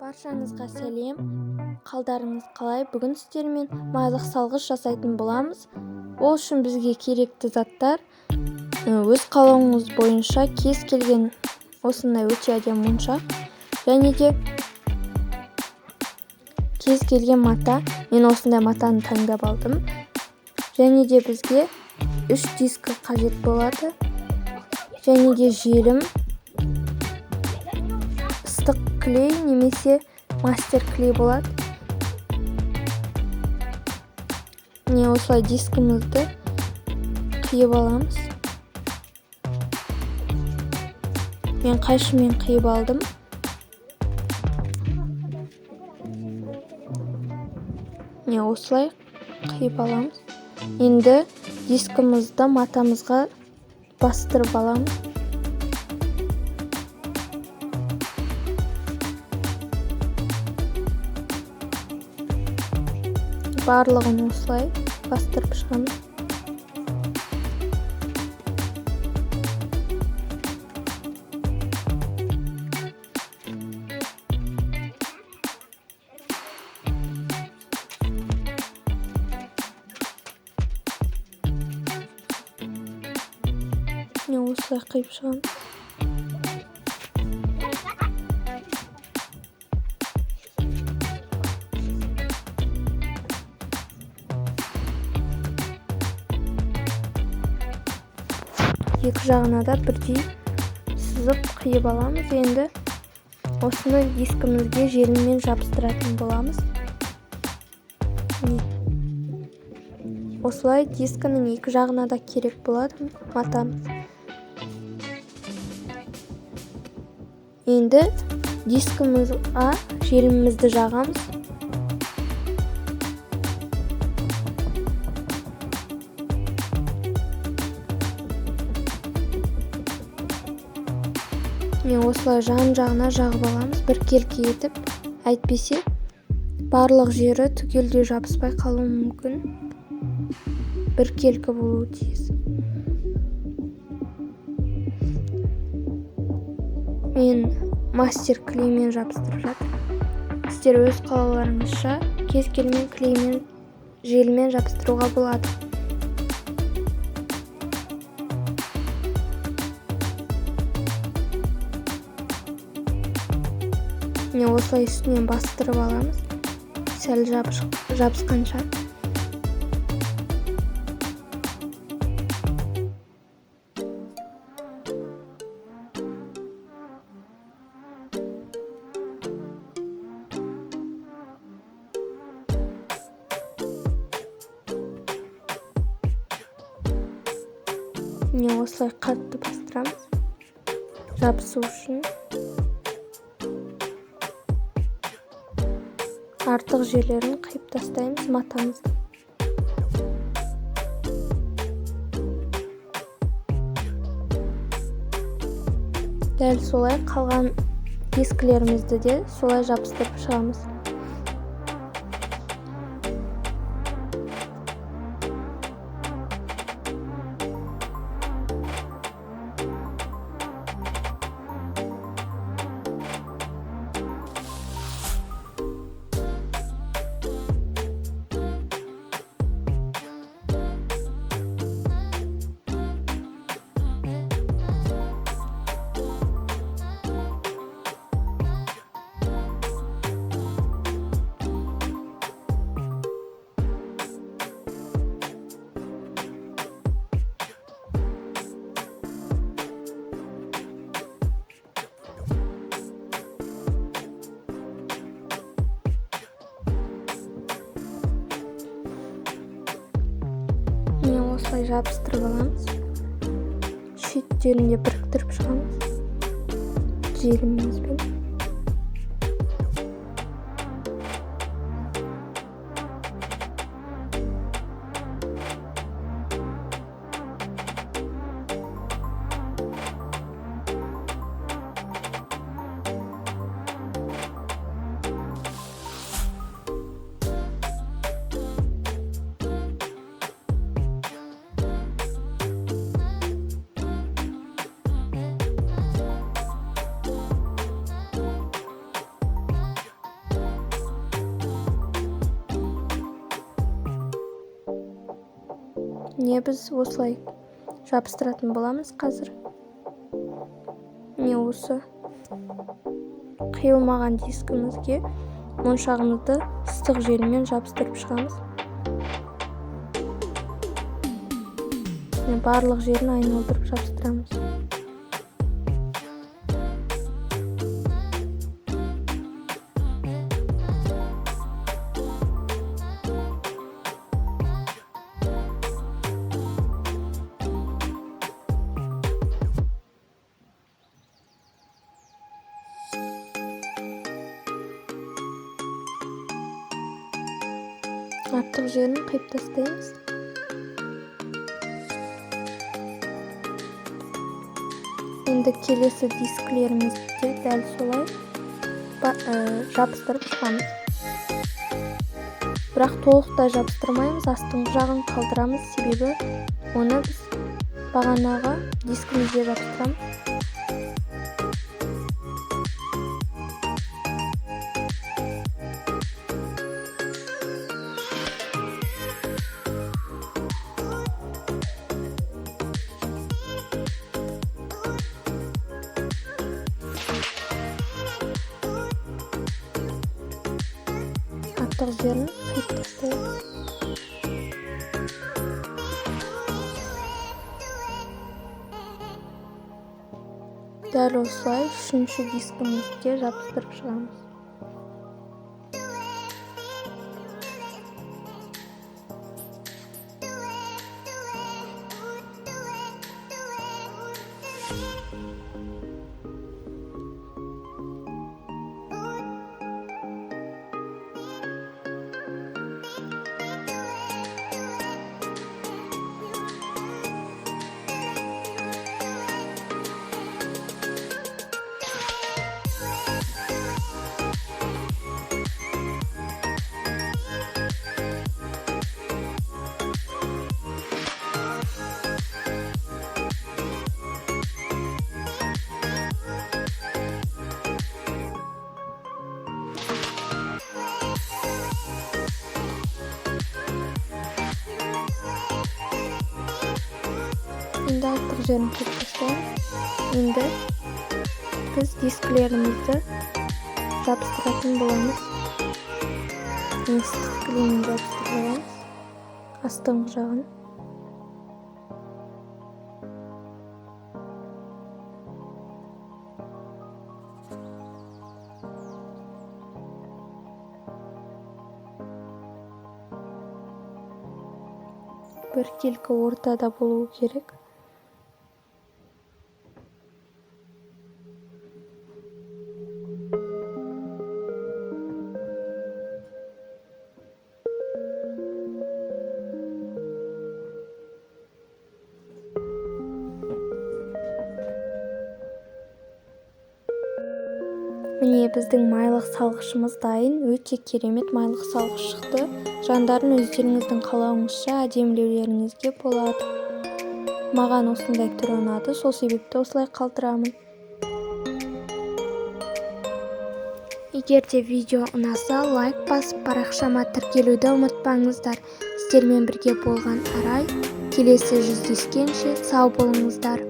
Баршаңызға сәлем. Қалдарыңыз қалай? Бүгін сіздермен майлық салғыш жасайтын боламыз. Ол үшін бізге керекті заттар өз қалауыңыз бойынша кез келген осындай өте әдемі моншақ және де кез келген мата. Мен осындай матаны таңдап алдым. Және де бізге 3 дискі қажет болады. Және де желім, ыстық клей немесе мастер клей болады. Міне осылай дискімізді қиып аламыз. Мен қайшымен қиып алдым. Міне осылай қиып аламыз. Енді дискімізді матамызға бастырып аламыз. Барлығын осылай бастырып шығамыз. Міне осылай қиып шығамыз. Екі жағына да бірдей сызып қиып аламыз. Енді осыны дискімізге желіммен жабыстыратын боламыз. Осылай дискінің екі жағына да керек болады матамыз. Енді дискімізге желімімізді жағамыз. Міне осылай жан-жағына жағып аламыз, біркелкі етіп, әйтпесе барлық жері түгелдей жабыспай қалуы мүмкін. Біркелкі болуы тиіс. Мен мастер клеймен жабыстырып жатырмын. Сіздер өз қалауларыңызша кез келген клеймен, желмен жабыстыруға болады. Міне осылай үстінен бастырып аламыз, сәл жабысқанша. Міне осылай қатты бастырамыз, жабысу үшін. Артық жерлерін қиып тастаймыз матамызды. Дәл солай қалған дискілерімізді де солай жабыстырып шығамыз. Міне осылай жабыстырып аламыз. Шеттерін де біріктіріп шығамыз желімімізбен. Міне, біз осылай жабыстыратын боламыз қазір. Міне, осы қиылмаған дискімізге моншағымызды ыстық желімен жабыстырып шығамыз. Міне, барлық жерін айналдырып жабыстырамыз. Артық жерін қиып тастаймыз. Енді келесі дискілерімізді дәл солай жабыстырып шығамыз. Бірақ толықтай жабыстырмаймыз, астыңғы жағын қалдырамыз, себебі оны біз бағанағы дискімізге жабыстырамыз. Артық жерін қиып тастаймыз. Дәл осылай үшінші дискімізді жабыстырып шығамыз. Енді артық жерін қиып тастаймыз. Енді біз дискілерімізді жабыстыратын боламыз. Ыстық клеймен жабыстырып аламыз астыңғы жағын. Біркелкі ортада болуы керек. Міне, біздің майлық салғышымыз дайын. Өте керемет майлық салғыш шықты. Жандарын өздеріңіздің қалауыңызша әдемілеулеріңізге болады. Маған осындай түрі ұнады, сол себепті осылай қалдырамын. Егер де видео ұнаса, лайк басып, парақшама тіркелуді ұмытпаңыздар. Сіздермен бірге болған Арай. Келесі жүздескенше сау болыңыздар.